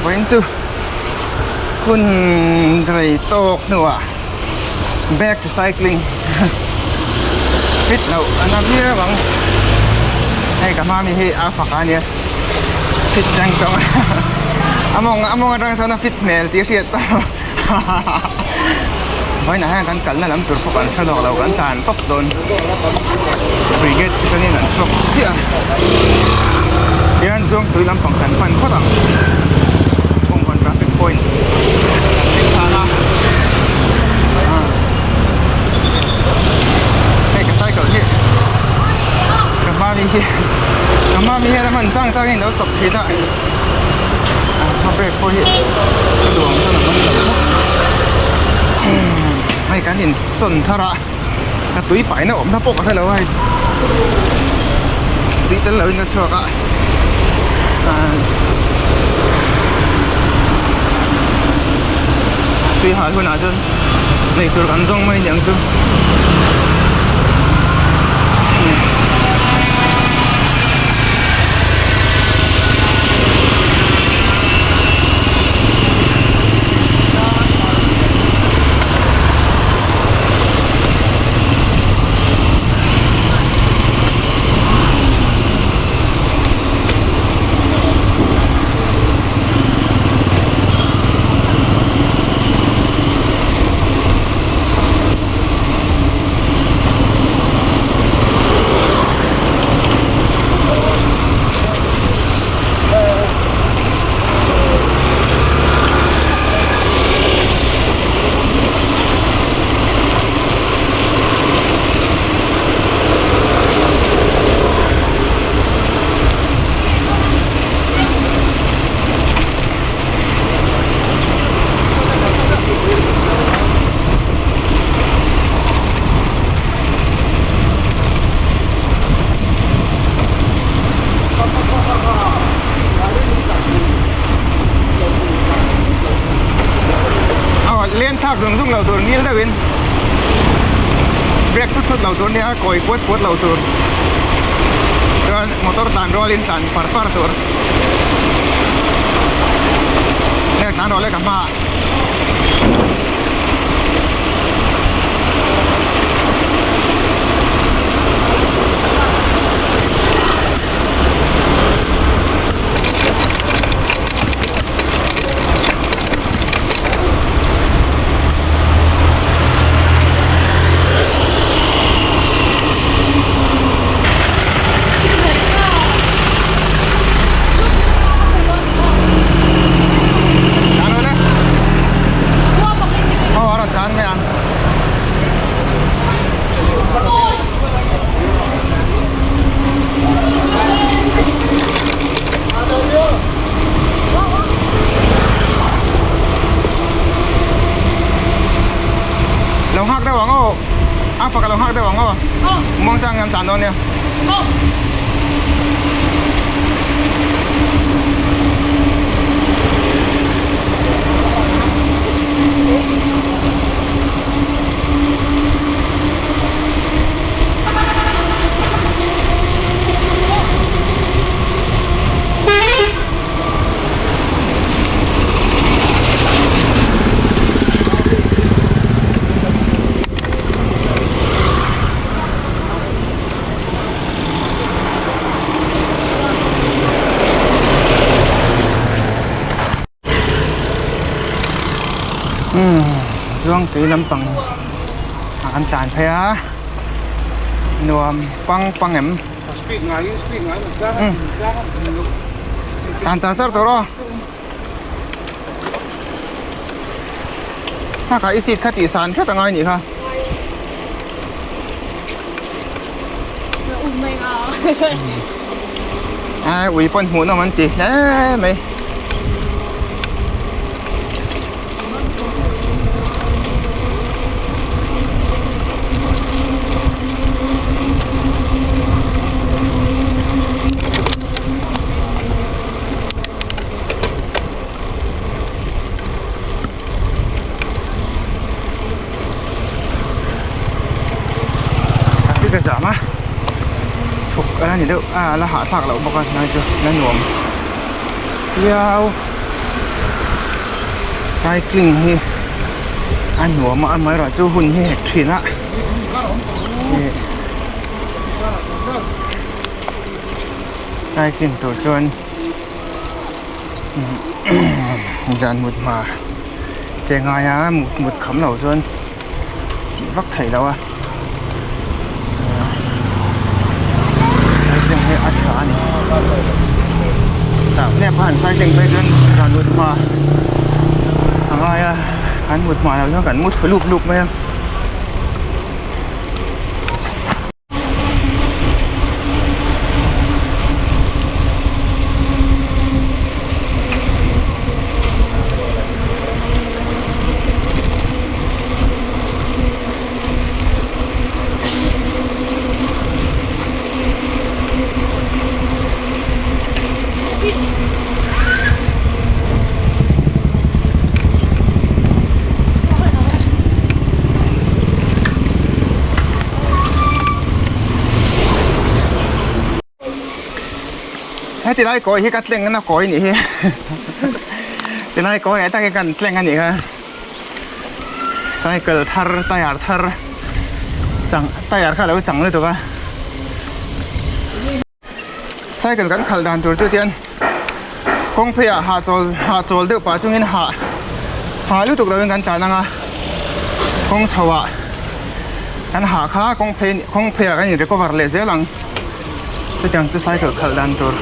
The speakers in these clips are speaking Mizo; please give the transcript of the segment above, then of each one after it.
Vawiin chu hun rei tawk hnuah back to cycling fit loh a na viau ang. Hei ka hma mi hi a fak a nia fit chang tawng a mawng a mawng atang sawn a fit hmel tih a hriat tawh vawiinah hian kan kalna lam tur pawh kan hre lawk lo kan tlan tawp dawn brigade te chuanin an chhuak chiah a hian Zuangtui lampang kan pan phawt ang Bawngkawn traffic point kan thleng thla a hei ka cycle hi ka hma mi hi ka hma mi hian a hman chang changin a lo sawp thin a a brake pawh hi ka duh ang chuan a man lo bawk hei kan insawn thar a ka tui paina awmna pawh ka hrelo a hei tui tel loin ka chhuak a tui hal hunah chuan nei tur kan zawng mai aniang chu. Len thlak zung zung lo tur ngil deuhin brake thut thut lo tur nia kawi puat puat lo tur chuan motor tlan rualin tlan far far tur heng tlan rawh le ka hmaah. Lo nghak deuh ang aw a fak a lo nghak deuh ang aw muang chang an tlan dawn nia. Zuang tui lampang ah an tlan phei a nuam pang pang em tlan char char tur aw haka i seat kha tih san hret angai nih kha. Ai ui pawn hmuh nawm an ti hle mai. Traffic a zam a chhuk a la ni deuh a la hahthlak loh bawk a tunlai chu la nuam viau. Cycling hi a nuam a amaherawhchu hun hi hek thin a ih cycling tur chuan zan mut hma te ngai a mut mut kham lo chuan tih vak theih loh a cycling hi a tha a ni chak hnep a han cycling phei chuan zan mut hma a ngai a an mut hma loh chuan kan mu thlu lup lup mai a. Heti lai kawi hi ka tleng na kawi nih hi tilai kawi ah tak hi kan tleng a nih kha cycle thar tyre thar chang tyre kha a lo chang lutuk a cycle kan khalh dan tur chu tian kawng phei ah hahchawl hahchawl deuh pah chungin hah hah lutuk lovin kan tlan ang a kawng chho ah kan hah kha kawng phei kawng phei ah kan in recover leh zel ang chutiang chu cycle khalh dan tur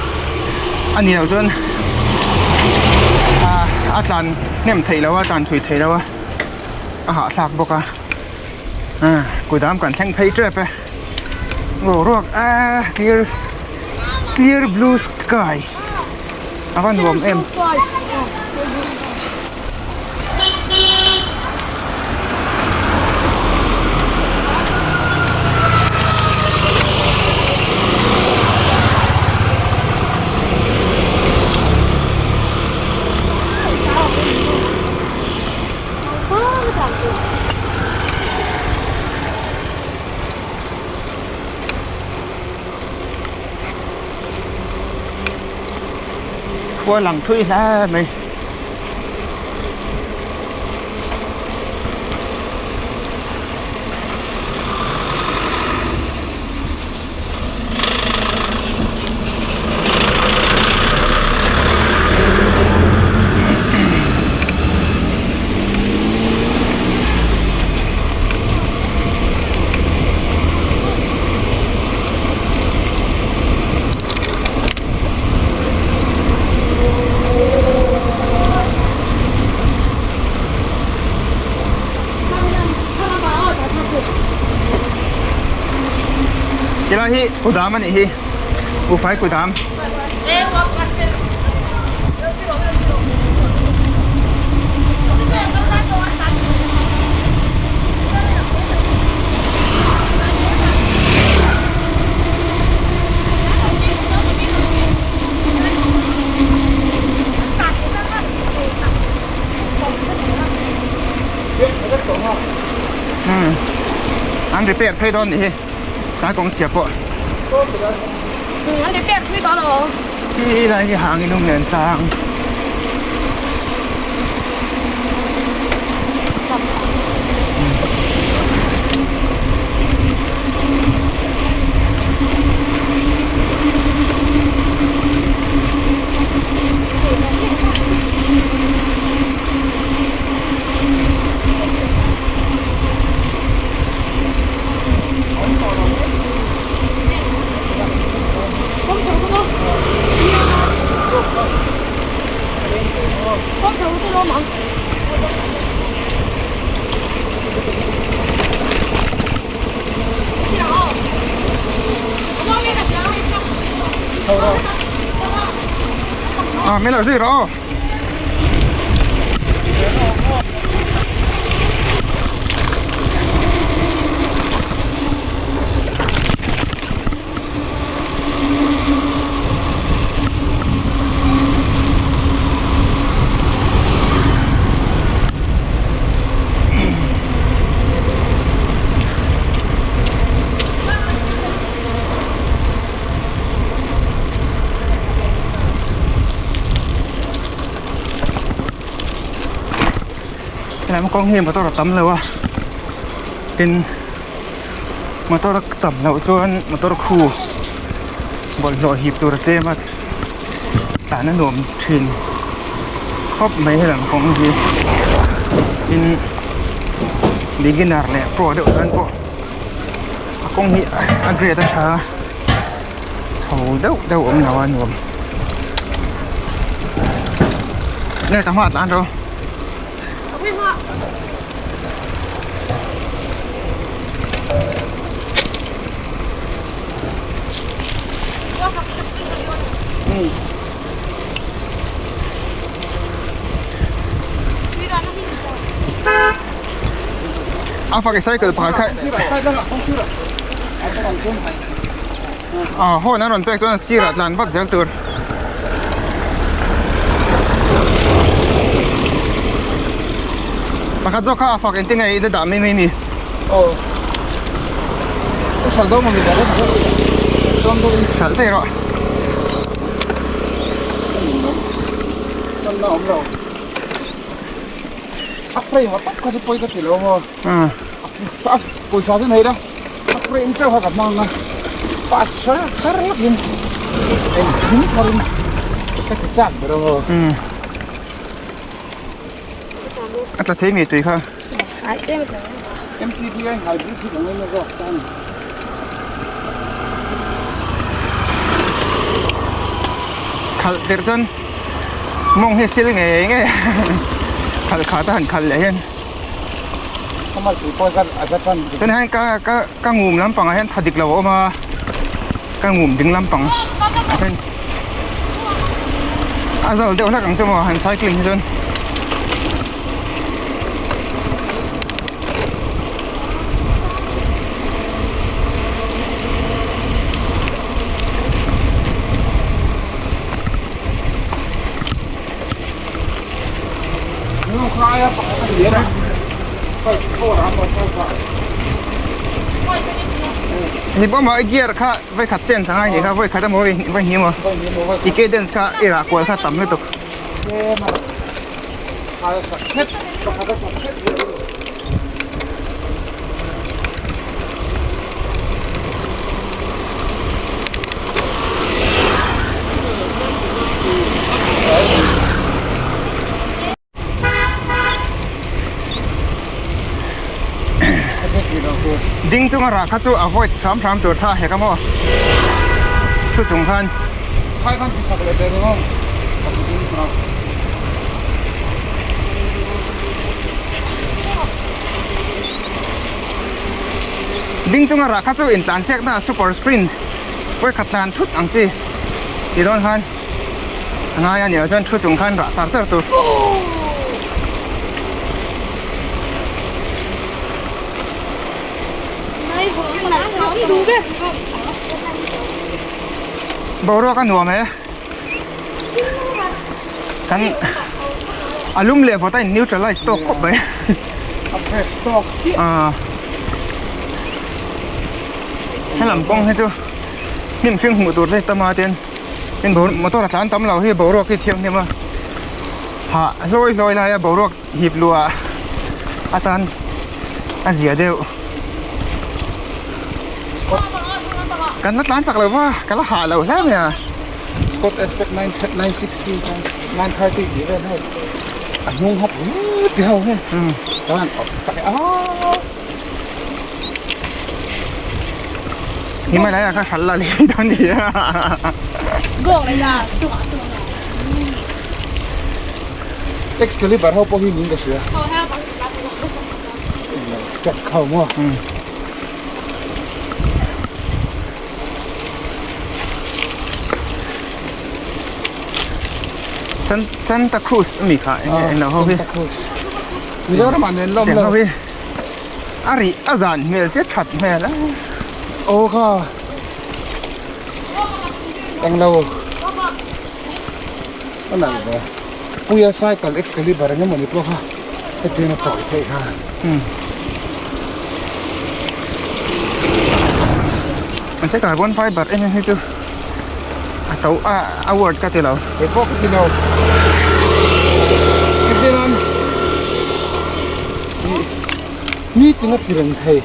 a ni loh chuan ah a tlan hnem theih loh a tlan thui theih loh a a hahthlak bawk a ah kudam kan thleng phei tep e boruak ah clear clear blue sky a va nuam em. Khua lang thui hle mai. Tilai hi kudam a nih hi Ufai kudam. An repair phei dawn nih hi tlai kawng chhia pawh. An repair thui dawn aw. Khi lai hi hangin um nen tlang. À, mấy là gì đó? Helai kawng hi motor a tam lo a tin motor a tam loh chuan motor khu bawlhhlawh hip tur a tlem a tlan a nuam thin khawp mai helam kawng hi tin beginner leh pro deuh tan pawh a kawng hi a grade a tha a chho deuh deuh awm lo a nuam nge ka hma tlan rawh. A fak i cycle pakhat kha ah horn an rawn pek chuan a sirah tlan vat zel tur. Pakhat zawk kha a fak engtin nge i la dah mai mai mi? Aw. Ka hralh dawn mawni dah dawn. Hralh daih rawh. Kan la awm lo. A frame a tak kha chu pawi ka ti lo maw. A pawisa chu nei la. A frame teuh kha ka hmang a. Pa sar sar lakin engkim tharin ka ti chak ber a maw. A tla thei mi tui kha. MTB a hybrid hi ka ngaina zawk ta a ni. Khalh tirh chuan mawng hi sil ngei ngei khalh khat a han khalh leh hian tunah hian ka ka ka ngum lampangah hian tha dik lo a awm a ka ngum ding lampang ah hian a zal deuh hlek ang chu maw han cycling hi chuan. Ni pawh maw i gear kha vai khat change a ngai nih kha vai khat emaw vai hnih emaw i cadence kha i rah kual kha tam lutuk. Ding chunga rah kha chu avoid hram hram tur tha hek a maw thu chung khan. Ding chunga rah kha chu intlan siak na super sprint vawikhat tlan thut ang chi ti dawn khan a ngai a nia chuan thu chung khan rah char char tur. Boruak a nuam e. Kan a lum leh vawt a in neutralize tawk khawp mai. A fresh tawk chiah. Ah. Helam kawng hi chu hnim hring hmuh tur te tam a tin tin motor a tlan tam lo hi boruak hi thianghlim a hah hlawi hlawi lai a boruak hip luah atan a zia deuh. Kan la tlan chak lo va ka la hah lo hle mai a. Scott Aspect 960 930 tih vel hei a hnung hap vut ti ho hi chuan tak e aw Ni mai lai ah kha hral la leh dawn ni a. Excalibur ho pawh hi niin ka hria. Track ho maw. Santa Cruz ami kha eng eng lo ho hi. Santa Cruz. Mizoram ah nen lawm lo. Ho hi. A ri a zan hmel sia that hmel a. Aw kha. Eng lo. A nal ve. Puia cycle Excalibur eng emaw ni pawh kha hetiang a chawi theih kha. Mahse carbon fiber em em hi chu a to a a worth ka ti lo. Kei pawh ka ti lo. Engtin an. Chutinga ti reng thei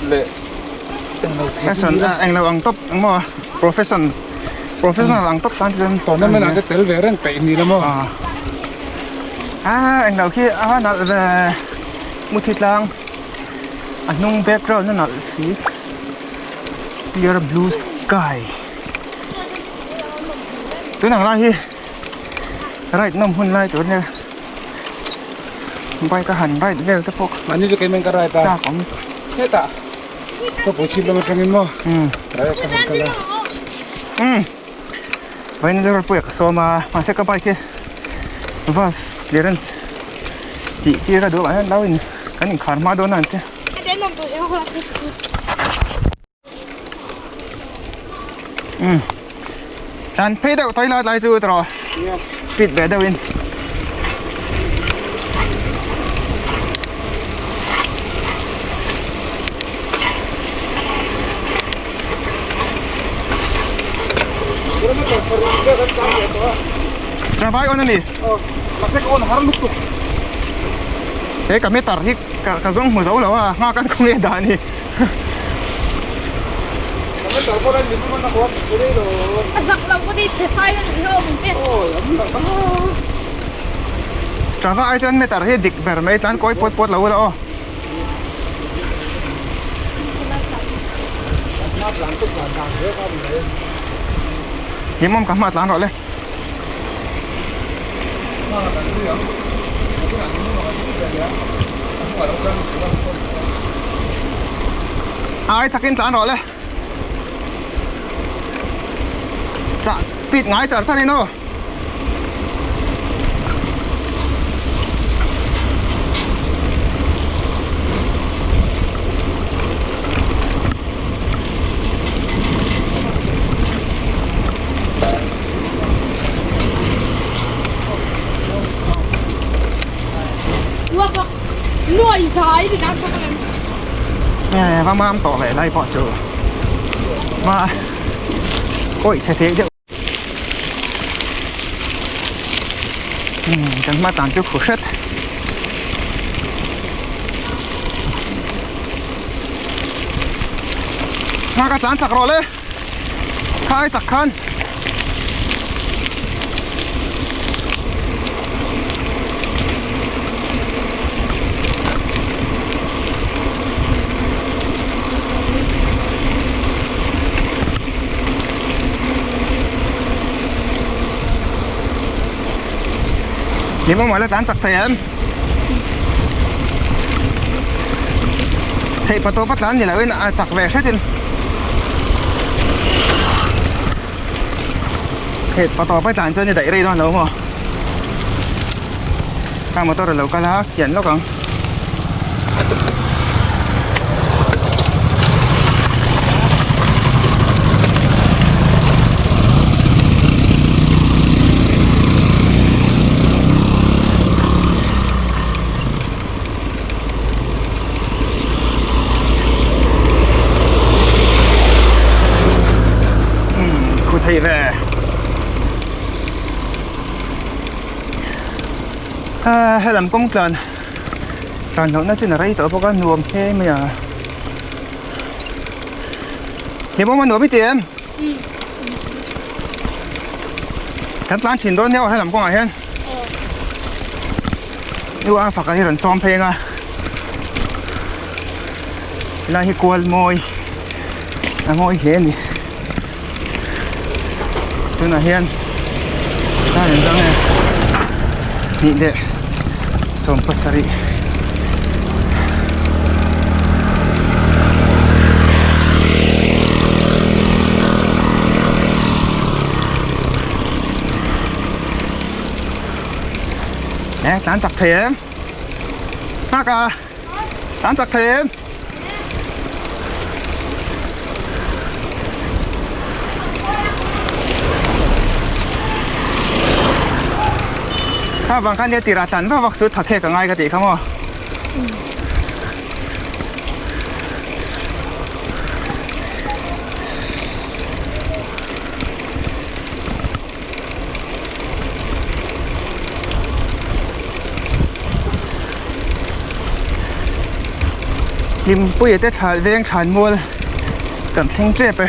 leh englo thei Fashion a englo ang tawp ang maw profession professional ang tawp tan chuan tournament ah te tel ve reng peih ni la maw a englo khi a nalh ve muthi tlang a hnung background a nalh si clear blue sky tunang lai hi ride nawm hun lai tur nia. Bike a han ride vel te pawh Mahni chu keimah in ka ride a. Chak awm. Hetah khawpui chhip lam atangin maw ride ka han kal a. Umm vawiin Liverpool ka sawm a mahse ka bike hi valve clearance tih tir ka duh ah hian lo in kan inkhar hma dawn a an tia. Um tlan phei deuh tawi lai lai chu tawh speed ve deuh in Strava on ani he ka meter hi ka zawng hmu zo lo a nghak an khawnge dah ani. Strava ai chuan meter hi dik ber mai tlan kawi pawt pawt lo ula aw. Hlimawm ka hma tlan rawh le. Ai chakin tlan rawh le chah speed ngai char char in aw Va mam tawh leh lai pawh chu va awih chhe thei deuh kan hma tan chu khu hret. Hma ka tlan chak rawh le. Kha ai chak khan. Ni maw mawla tlan chak thei em? Theih pa tawpa tlan ni loin a chak ve hretin Theih pa tawpa tlan chuan i daih rei dawn lo maw? Ka motor a lo kal a kian lawk ang. Khu thei ve a helam kawng tlan tlan lohna chin a rei tawh bawk a nuam hle mai a he bawm a nuam i ti em kan tlan thin dawn nia aw helam kawngah hian U a faka hi rawn sawm phei anga helai hi kual mawi a mawi hle a ni tunah hian dar engzah nge hnih leh sawmpasarih. Nè, tlan chak thei em? Hak a? Tlan chak thei em? Kha vang khan nia tirah tlan vak vak chu tha khek a ngai ka tih kha maw? Hlimpuia te thla veng thlan mual kan thleng tep e.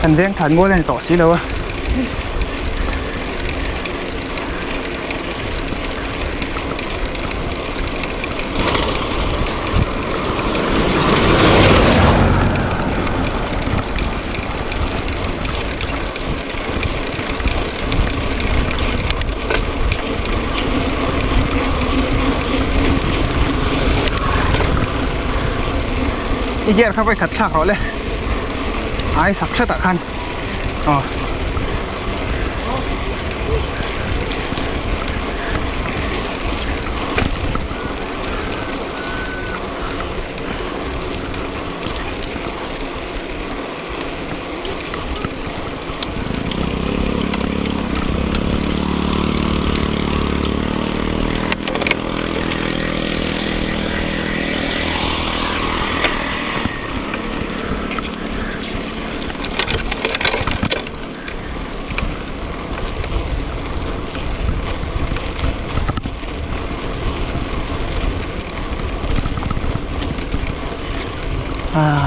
Kan veng thlan mual a ni tawh si lo a. I gear kha vawikhat thlak rawh le ai sak hretah khan aw.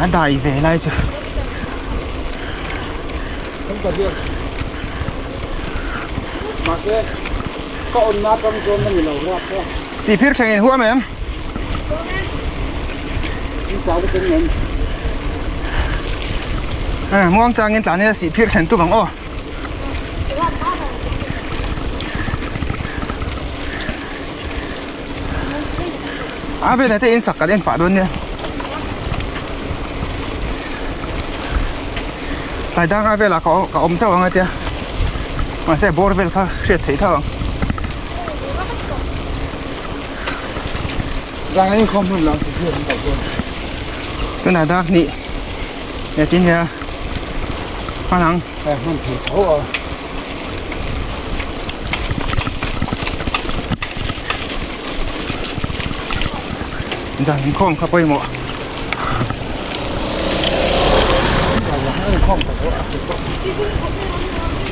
A dai ve lai chu. Sihphir thleng in huam em? Muang changin tlan ila sihphir thlen tum ang aw. A velah te in sak kan en pah dawn nia. Tlai dang a velah ka ka awm chauh ang a tia. Mahse bawr vel kha hriat theih tho ang. Zan a inkhawm hmun lang si hian an kal dawn. Tunah dak hnih leh tin nia hman ang. Hman thei tho a. Zan inkhawm kha pawimawh.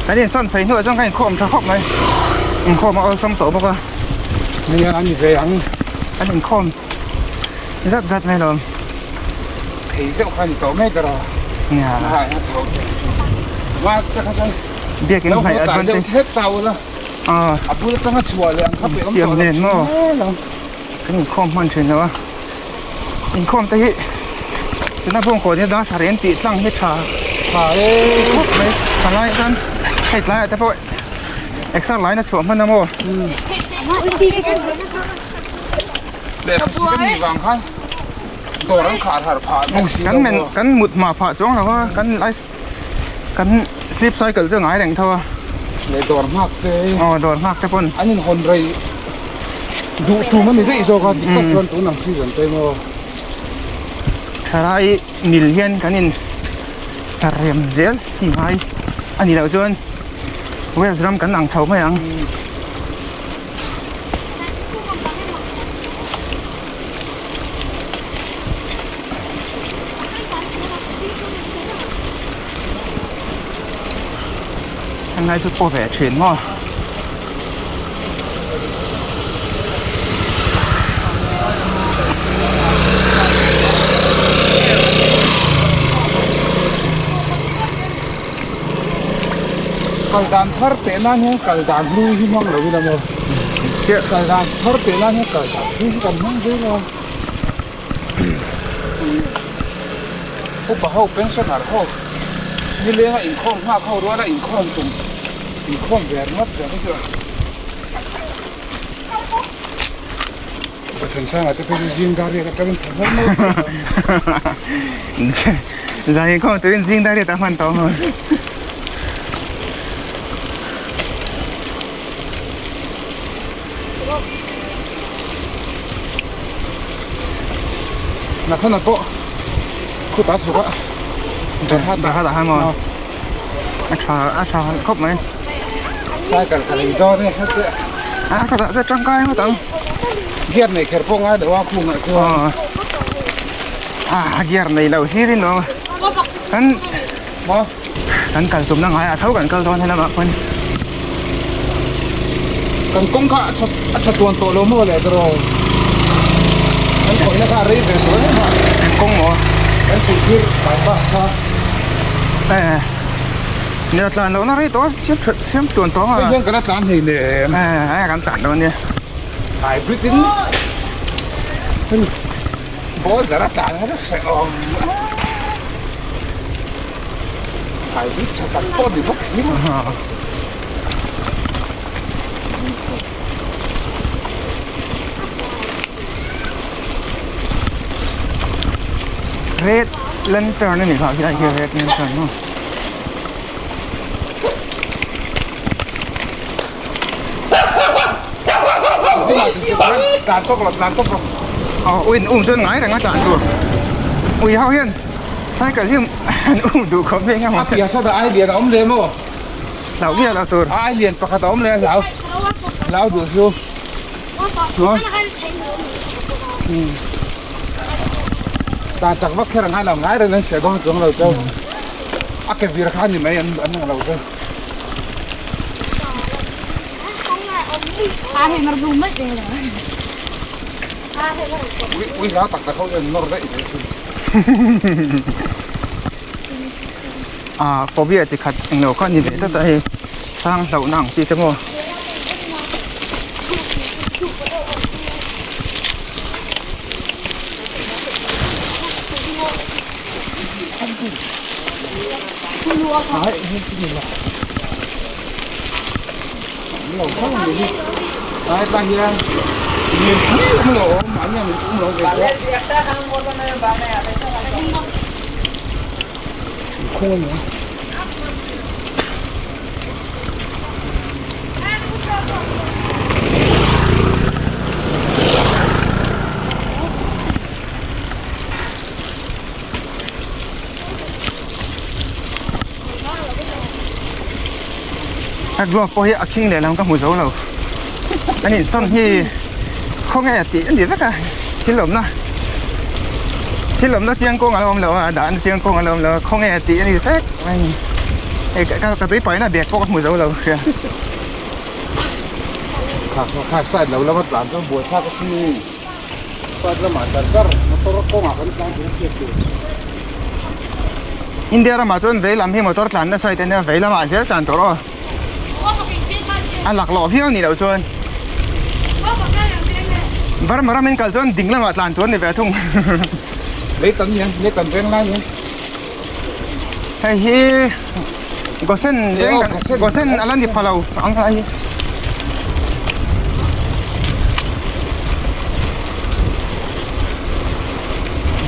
Kan insawn phei hnuah chuan ka inkhawm tha khawp mai. Inkhawm a awlsam tawh bawk a. Nia an ni ve ang. An inkhawm zat zat mai lawm. Phei zeuh kha ni tawh mai ber a. Nia. A chho thei. Ma te kha chuan Biakin hnaih advantage. Lo tawh ula. A bul atanga chhuah leh ang kha pe awm tawh nen maw. Kan inkhawm hman thin lo a. Inkhawm te hi tuna bawngkawn hi dance reng tih tlang hi tha tha e khawp mai. Thalai tan hei tlaiah te pawh exer line a chhuah hman a maw. Lehkha si ka nih vang khan dawr an khar har phah bawk si lo maw. Kan mut hma phah chuang lo a kan life kan sleep cycle chu a ngai reng tho a. Leh dawr nghak te. Aw dawr nghak te pawn. An inhawn rei duh tum a ni daih zawk a dik tak chuan tun ang season te maw. Thalai mil hian kan in rem zel hi ngai a ni loh chuan Wales ram kan ang chho mai ang. Heng lai chu paw ve thin maw. Kal dan thar teh nan hian kal dan hlu hi hmang lo ila maw. Chiah. Kal dan thar teh nan hian kal dan hlu hi kan hmang zel a. Upa ho pensioner ho nilenga inkhawm nghak ho ruala inkhawm tum inkhawm ve ringawt ve ang chu. Pathiansanga te phei chu zing dar riat atangin thawh hmel mai a. Zan inkhawm turin zing dar riat a hman tawh ang. Nathana pawh khutah chhuk a Darhat Darhat ah khan maw a tha a tha khawp mai Cycle ka lei dawn e heti a ka dah zet tangkai ngawt ang Gear nei kher pawh ngai lo a khungah chuan a gear nei lo hlir in lo kan maw Kan kal tumna ngaiah tho kan kal dawn helamah pawn. Kan kawng kha a tha tuan tawh lo maw le tiraw? Kan khawihna kha a rei ve tawh em a. Eng kawng maw? Kan sihphir bypass kha. Eh. Nia tlan lohna rei tawh a, siam that siam tluan tawh ang a. Hei hian kan la tlan hlei nem. Eh, eh kan tlan lo ania. Hybrid in Boulder a tlan kha chu hrehawm a. Hybrid tha tak pawh ni bawk si maw. Red lantern a ni kha khi khi red lantern maw. Tlan tawk lo tlan tawk lo. Aw uin um chuan ngai reng a tlan tur. Ui ho hian cycle hi an um duh khawp mai engemaw. A piah sawtah ai lian a awm leh maw? Hlau miah lo tur. Ai lian pakhat a awm leh a hlau. Hlau duh chu. Chuan. Tlan chak vak kher a ngai lo ngai reng an siah dawn chuang lo chau. A ke vir kha a ni mai an ang lo chau. Ui ui hlau tak tak ho hian nawr daih zel sin. Ah phobia chi khat englo kha ni ve tlat a hei sang hlauhna ang chi te maw. A glove pawh hi a khing lehlam ka hmu zo lo an insawn hi khawnge tih a ni vek a thil awmna thil awmna chiang kawng a lo awm lo a dahna chiang kawng a lo awm lo a khawnge tih a ni vek mai hei ka ka tui paina bag pawh ka hmu zo lo hria. Kha kha side lo lama tlan chuan buaithlak a sin i. Side lamah dar dar motor kawngah kan tlan tur a hriat tur. India ramah chuan vei lam hi motor tlanna side a nia vei lamah zel tlan tur aw. A laklawh viau nih loh chuan Burma ramin kal chuan ding lamah tlan tur a ni ve thung. Lei tam hian lei tam veng lai hian. Hei hi Gosen veng kan Gosen a la ni pha lo ang lai hi.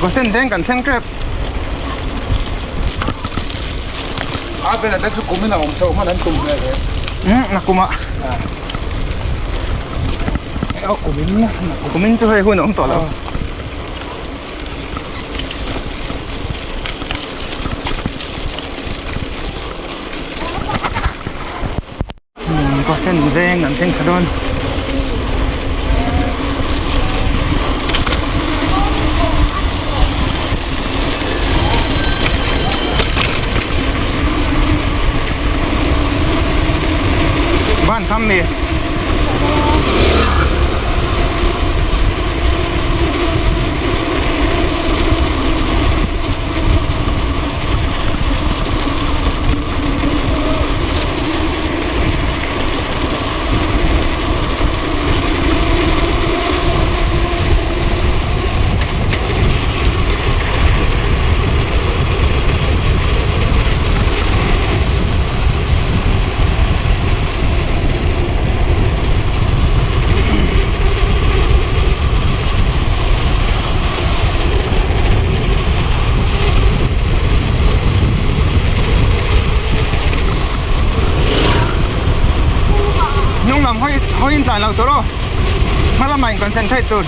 Gosen veng kan thleng tep. A bela te chu kumin a awm chho hman an tum hmel he. Um na kuma. A kumin na. Kumin chu hei hun a awm tawh lo. Kaw sen veng an thleng thla dawn. Van kham mi. Hnung lam hawi hawiin tlan loh tur aw hma lamah in concentrate tur.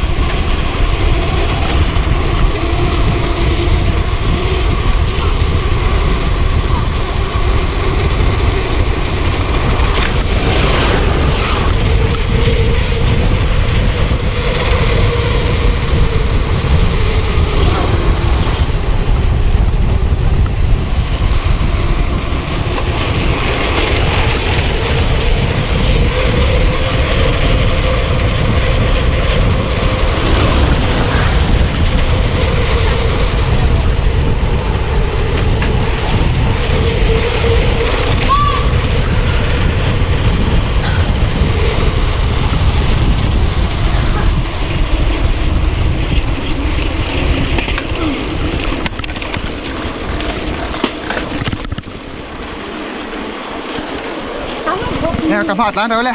Nia ka hma tlan ro le.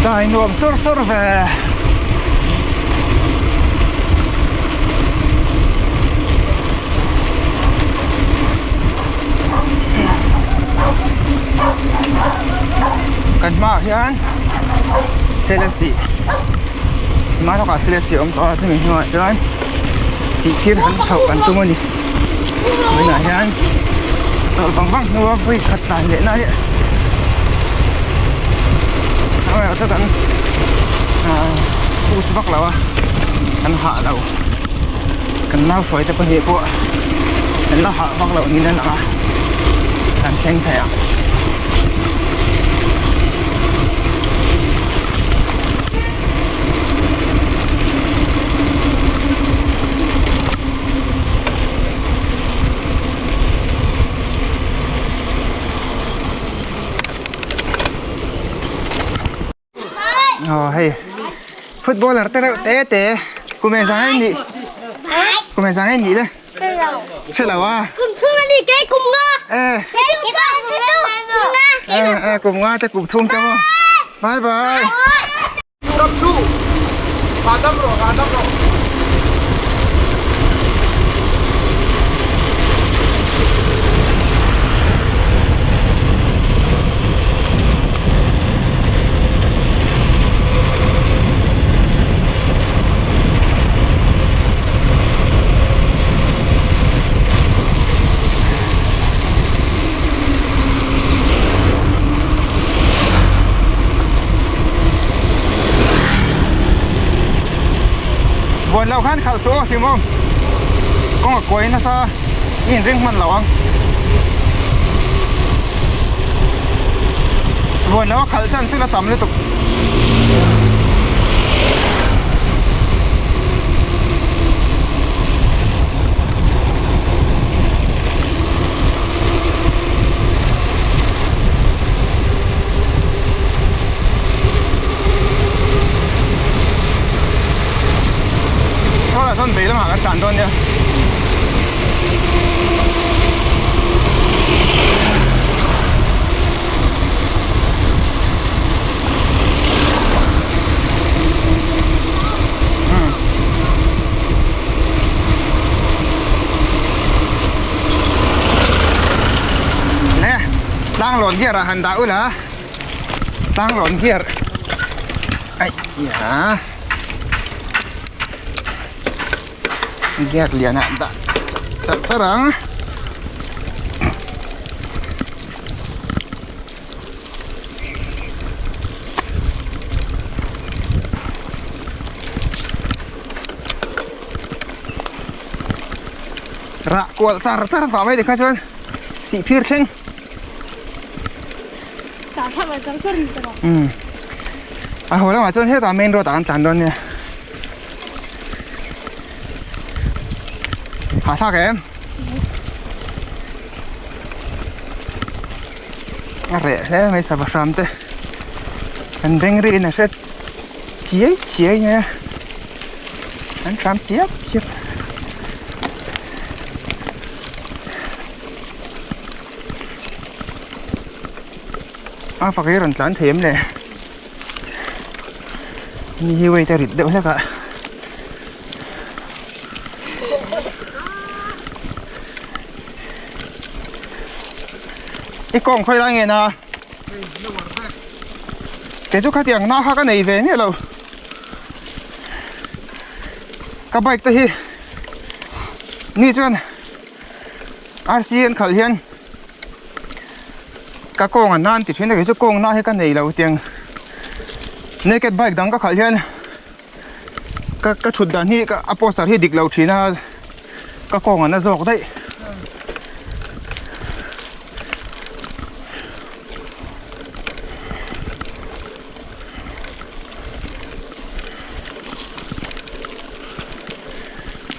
Dai nuam sur sur ve. Kan hmaah hian Selesih hma lawkah Selesih a awm tawh a chumi hnuah chuan Sihphir han chhoh kan tum a ni tunah hian chawlh vang vang hnua vawi khat tlan leh na hi amaherawhchu kan ah push vak lo a kan hah lo kan nau hruai te pahnih pawh an la hah vak loh niin a lang a kan thleng thei ang. Aw hei footballer te reuh te te kum eng zang eng nih kum eng zang eng nih le hre lo a kum thum ani ke kum nga e e e kum nga te kum thum te maw bye bye Dam su hahdam rawh hahdam rawh. Buan lo khan khalh suh aw hlimawm kawng a kuai nasa i inring hman lo ang buan lo a khalh chance a tam lutuk. Thawlah chuan vei lamah kan tlan dawn nia. Nè, tlang lawn gear ah han dah ula tlang lawn gear ai ya gear lian ah dah char char ang. Rah kual char char vah mai tikha chuan sih phir thleng. A haw lamah chuan hetah main road ah kan tlan dawn nia. Hahthlak em? A reh hle mai sava hram te an beng ri in a hre chiai chiai mai a an hram chiap chiap a fak hi a rawn tlan thei em le ni hi weight a rit deuh hlek a. I kawng khawi lai nge na? Kei chu khatiang na kha ka nei ve miah lo. Ka bike te hi mi chuan RC an khalh hian ka kawng an nan ti thin a kei chu kawng na hi ka nei lo tiang naked bike dang ka khalh hian ka ka thut dan hi a poster hi dik lo thin a ka kawng an na zawk daih.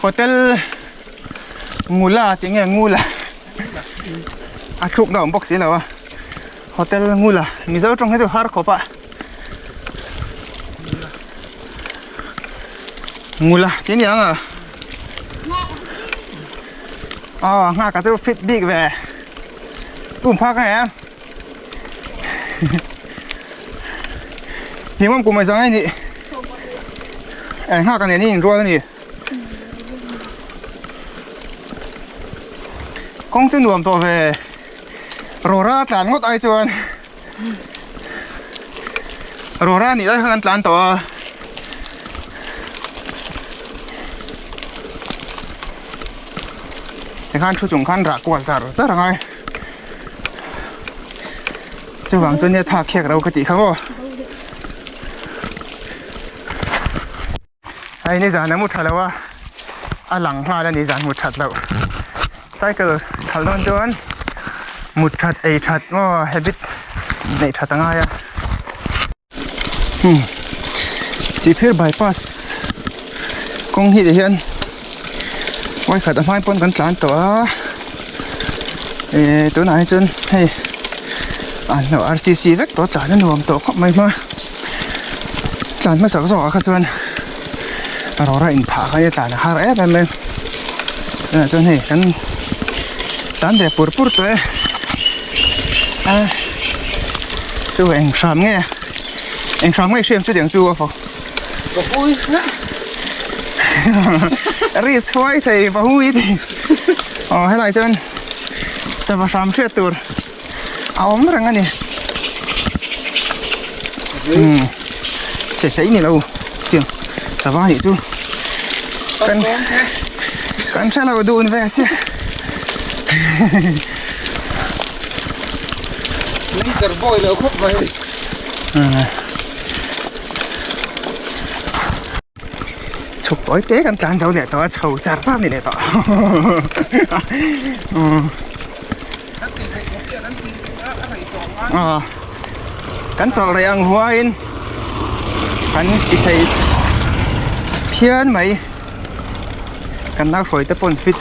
Hotel Ngula tih nge Ngula a thluk na awm bawk si lo a Hotel Ngula Mizo tawng hi chu har khawp a Ngula tih ni ang a aw nghak a chu fit bik ve um phak ang em Hlimawm kum mai zang a ni nghak a nen in rual a ni. Kawng chu nuam tawh ve Rawra tlan ngawt ai chuan Rawra nih lai khan kan tlan tawh a Tikhan thu chung khan rah kual char char angai Chuvang chuan nia thak khiak ro ka tih kha maw Hei nizan a mu tha lo a, a lang nghal a ni zan mut that loh. Cycle khalh dawn chuan mut that ei that maw habit neih that a ngai a. Hmm Sihphir bypass kawng hi tihian vawikhat a hmai pawn kan tlan tawh a, eh tunah hi chuan hei an lo R C C vek tawh tlan a nuam tawh khawp mai hma. Tlan hmasak zawkah kha chuan rawra inphah kha nia tlan a har em em mai tunah chuan hei kan tlan ve pur pur tawh e a chu eng hram nge eng hram nge hriam chutiang chu a fawk Ka hui risk huai thei va hui ti aw helai chuan sava hram hriat tur. A awm reng a ni. Umm thei thei ni lo tiang sava nih chu kan kan hre lo dun ve sia. Nature boy lo khawp mai. Chhuk tawi te kan tlan zo leh tawh a chho char char ni leh tawh. Aw kan chawlh reh ang huaiin kan ti thei phian mai kan nau hruai te pawh an fit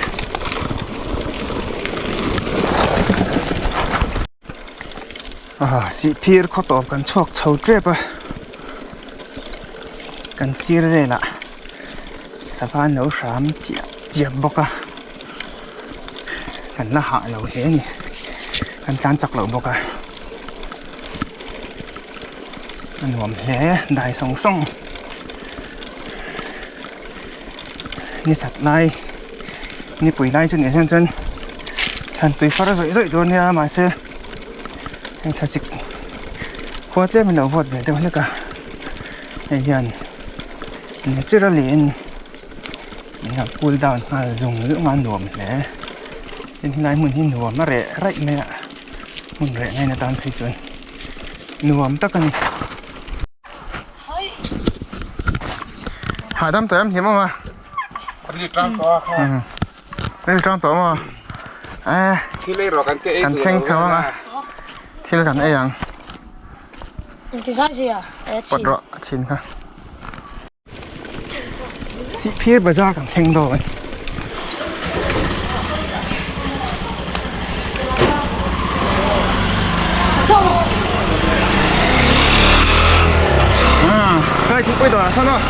ah sihphir khaw tawp kan chhuak chho tep a kan sir velah sava an lo hram chiah chiah bawk a. Kan la hah lo hle a ni kan tlan chak loh bawk a a nuam hle dai sawng sawng ni sat lai nipui lai chu nih hian chuan thlan tui far zawih zawih tur a nia mahse hei thlasik khua tlem in lo vawt ve deuh hlek a hei hian naturally in. Min han cool down nghal zung zung a nuam hle tin helai hmun hi nuam a reh raih mai a hmun reh ngaina tan phei chuan nuam tak a ni hahdam tawh em hlim awm a Ril tang tawh a kha ril tang tawh maw eh thil ei rawh kan te ei kan thleng chho ang a thil kan ei ang pawt rawh a chhin kha. Sihphir bazar kan thleng dawn. Ah, kai thingpui dawrah sawn aw.